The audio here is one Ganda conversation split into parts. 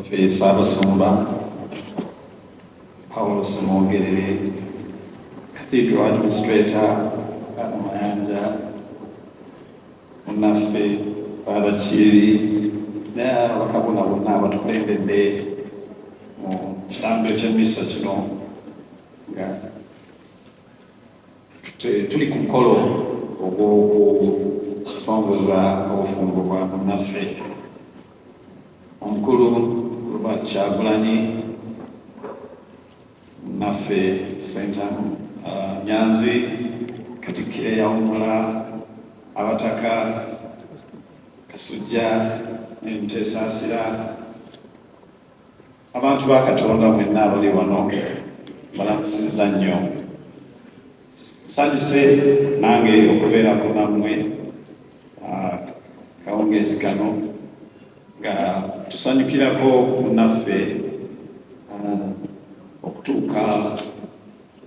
Waffe Ssaabasumba Paulo Ssemwogerere, Cathedral Administrator Father Mayanja, munnaffe Father Kiibi n'abakabona bonna abatukulembedde mu kitambiro ky'emmisa kino nga tuli ku mukolo ogw'okutongoza obufumbo bwa munnaffe omukulu Robert Kyagulanyi, munnaffe Ssentamu Nyanzi, Katikkiro eyawummula, abataka Kasujja ne Muteesaasira, abantu ba Katonda mwenna abali wano, mbalamusizza nnyo. Nsanyuse nange okubeerako nammwe akawungeezi kano nga tusanyukirako munnaffe okutuuka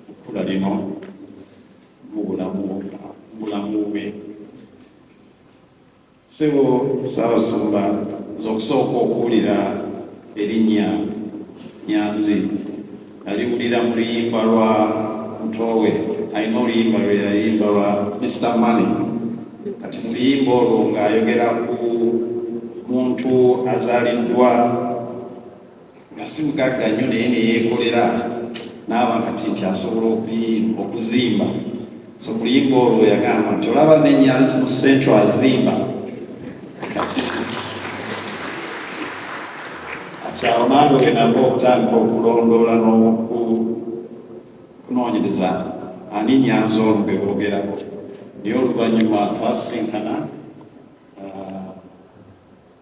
ku kkula lino mu bulamu bwe. Ssebo Ssaabasumba, nze okusooka okuwulira erinnya Nyanzi naliwulira mu luyimba lwa muto we, alina oluyimba lwe yayimba lwa Mr Money. Kati mu luyimba olwo ng'ayogera ku muntu azaaliddwa nga si mugagga nnyo naye ne yeekolera n'aba kati nti asobola okuzimba. So ku luyimba olwo yagamba nti olaba ne Nyanzi mu Central azimba. Kati awo nange bwe nava okutandika okulondoola n'okunoonyereza ani Nyanzi ono gwe boogerako, naye oluvannyuma twasisinkana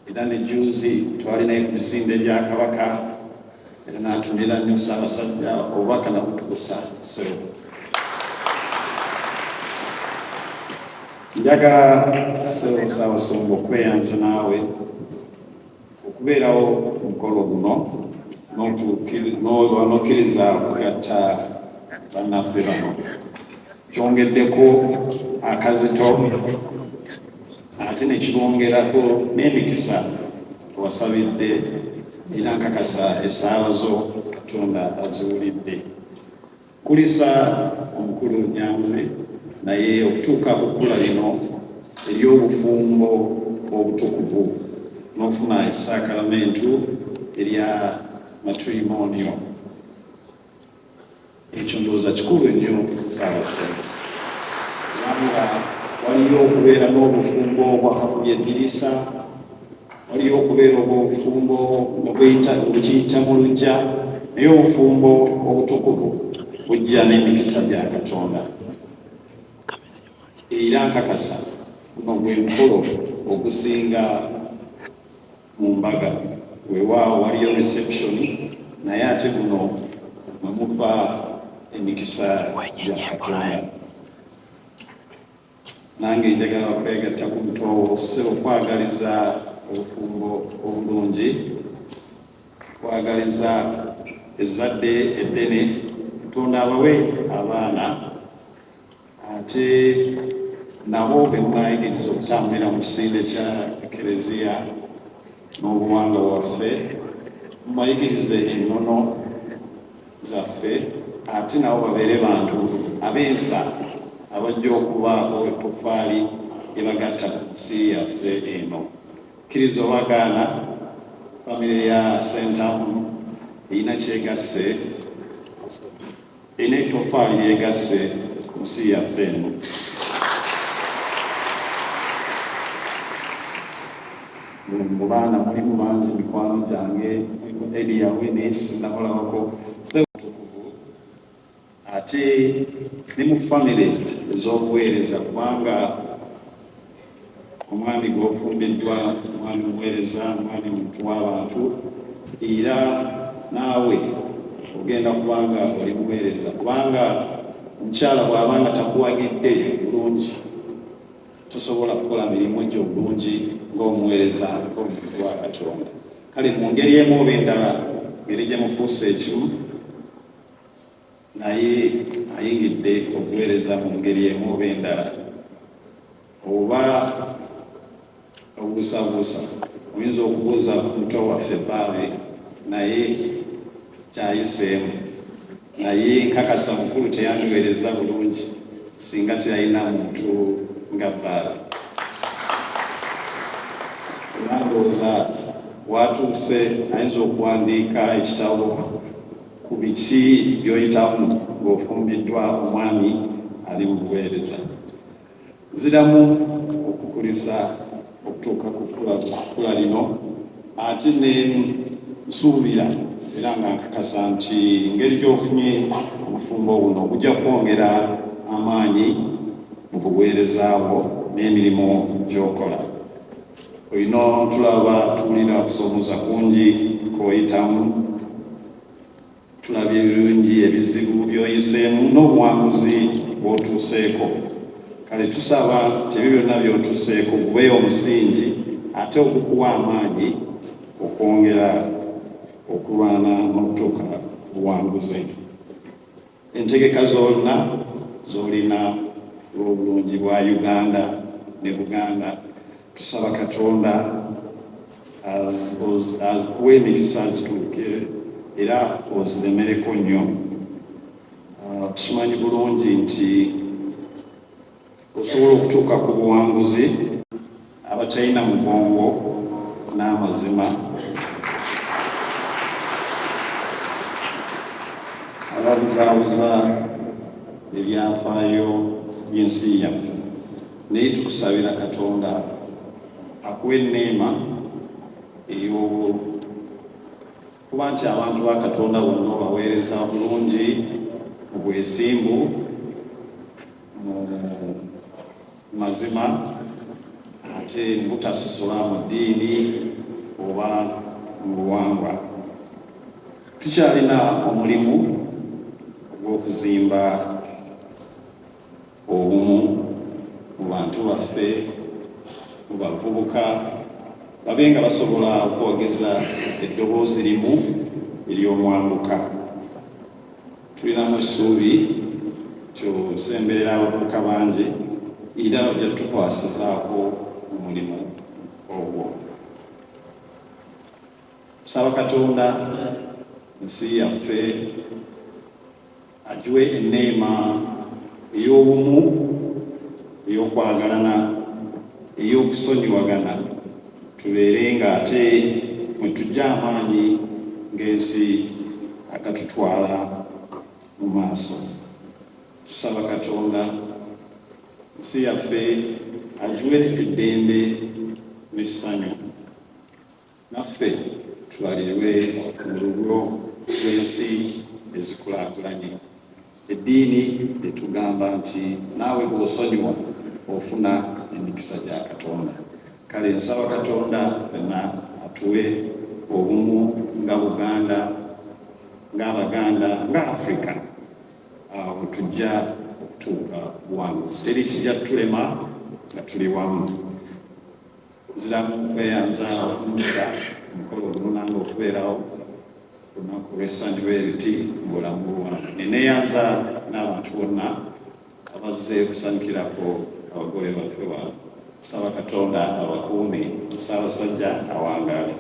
era ne jjuuzi twalinayo ku misinde gya Kabaka era n'atumira nnyo Ssaabasajja obubaka nabutuusa. Ssebo, njagala, ssebo Ssaabasumba, okweyanza naawe okubeerawo ku mukolo guno n'okkiriza okugatta bannaffe bano. Kyongeddeko akazito ate ne kibongerako n'emikisa ewasabidde, era nkakasa essaala zo Katonda aziwulidde. Kulisa omukulu Nyanzi naye okutuuka ku kkula lino ery'obufumbo obutukuvu n'ofuna essaakalamentu erya matrimonio, ekyo ndowooza kikulu nnyo, Ssaabasumba, kubanga waliyo okubeera n'obufumbo obwakakubye eddirisa, waliyo okubeera obufumbo obukiyita mu luggya, naye obufumbo obutukuvu bujja n'emikisa gya Katonda. Era nkakasa guno gwe mukolo ogusinga mu mbaga. Weewaawo waliyo reception, naye ate guno mwe muva emikisa gya Katonda. Nange njagala okwegatta ku mutowo, ssebo, okwagaliza obufumbo obulungi, kwagaliza ezzadde eddene, Katonda abawe abaana ate nabo be munaayigiriza okutambulira mu kisinde kya Ekereziya n'obuwangwa bwaffe, mubayigirize ennono zaffe, ate nabo babeere bantu ab'ensa abajja okubaako ettoffaali ebagatta ku nsi yaffe eno. Kkiriza oba gaana, famire ya Ssentamu erina kyegasse, erina ettoffaali lyegasse ku nsi yaffe eno. Mu baana mulimu bangi mikwano gyange, mulimu Edi Yawe, naye sinnabalabako tukuvu, ate ne mu famire ez'obuweereza, kubanga omwami gw'ofumbiddwa mwami muweereza, mwami muntu w'abantu, era naawe ogenda kubanga oli muweereza, kubanga omukyala bw'aba nga takuwagidde bulungi, tosobola kukola mirimu gyo bulungi ng'omuweereza, ng'omuntu wa Katonda. Kale mu ngeri emu oba endala, ngeri gye mufuuse ekimu, naye ayingidde okuweereza mu ngeri emu oba endala. Oba obuusabuusa, oyinza okubuuza muto waffe Bbaale. Naye kyayiseemu, naye nkakasa mukulu teyandiweereza bulungi singa teyalina muntu nga bbaala. Era ndowooza watuuse ayinza okuwandiika ekitabo ku biki by'oyitamu ng'ofumbiddwa omwami ali mu buweereza. Nziramu okukulisa okutuuka ku kkula lino, ate ne nsuubira era nga nkakasa nti engeri gy'ofunye obufumbo buno bujja kwongera amaanyi mu buweereza bwo n'emirimu gy'okola. Olina tulaba tuwulira okusoomoza kungi kw'oyitamu, tulabye ebirungi, ebizibu by'oyiseemu n'obuwanguzi bw'otuuseeko. Kale tusaba nti ebyo byonna by'otuuseeko gube omusingi ate ogukuwa amaanyi okwongera okulwana n'okutuuka ku buwanguzi. Entegeka zonna z'olina olw'obulungi bwa Uganda ne Buganda, tusaba Katonda akuwe emikisa azituuke era oziremereko nnyo. Tukimanyi bulungi nti osobola okutuuka ku buwanguzi abatalina mugongo n'amazima, ababuzaabuza ebyafaayo by'ensi yaffe. Naye tukusabira Katonda akuwa enneema ey'okuba nti abantu ba Katonda bonna obaweereza bulungi mu bwesimbu, mu mazima, ate butasosola mu ddiini oba mu buwangwa. Tukyalina omulimu ogw'okuzimba obumu mu bantu baffe, mu bavubuka, babe nga basobola okwogeza eddoboozi limu ery'omwanguka. Tulinamu essuubi kyosemberera abavubuka bangi era bajja tukwasizaako omulimu ogwo. Tusaba Katonda ensi yaffe agiwe enneema ey'obumu, ey'okwagalana, ey'okusonyiwagana, tubeere nga ate mwe tujja amaanyi ng'ensi agatutwala mu maaso. Tusaba Katonda ensi yaffe agiwe eddembe n'essanyu, naffe tubalirwe mu lulwo lw'ensi ezikulaakulanye. Eddiini etugamba nti naawe bw'osonyiwa ofuna emikisa gya Katonda. Kale nsaba Katonda ffenna atuwe obumu nga Buganda, ng'Abaganda, nga Africa. Awo tujja okutuuka buwanguzi, teri kijja tulema nga tuli wamu. Nziramu okweyanza okumpita omukolo guno nange okubeerawo olunaku lw'essanyu lw'ebiti mu bulamu bwange. Ne neeyanza n'abantu bonna abazze okusanyukirako abagole baffe wano. Nsaba Katonda abakuume. Ssaabasajja awangaale.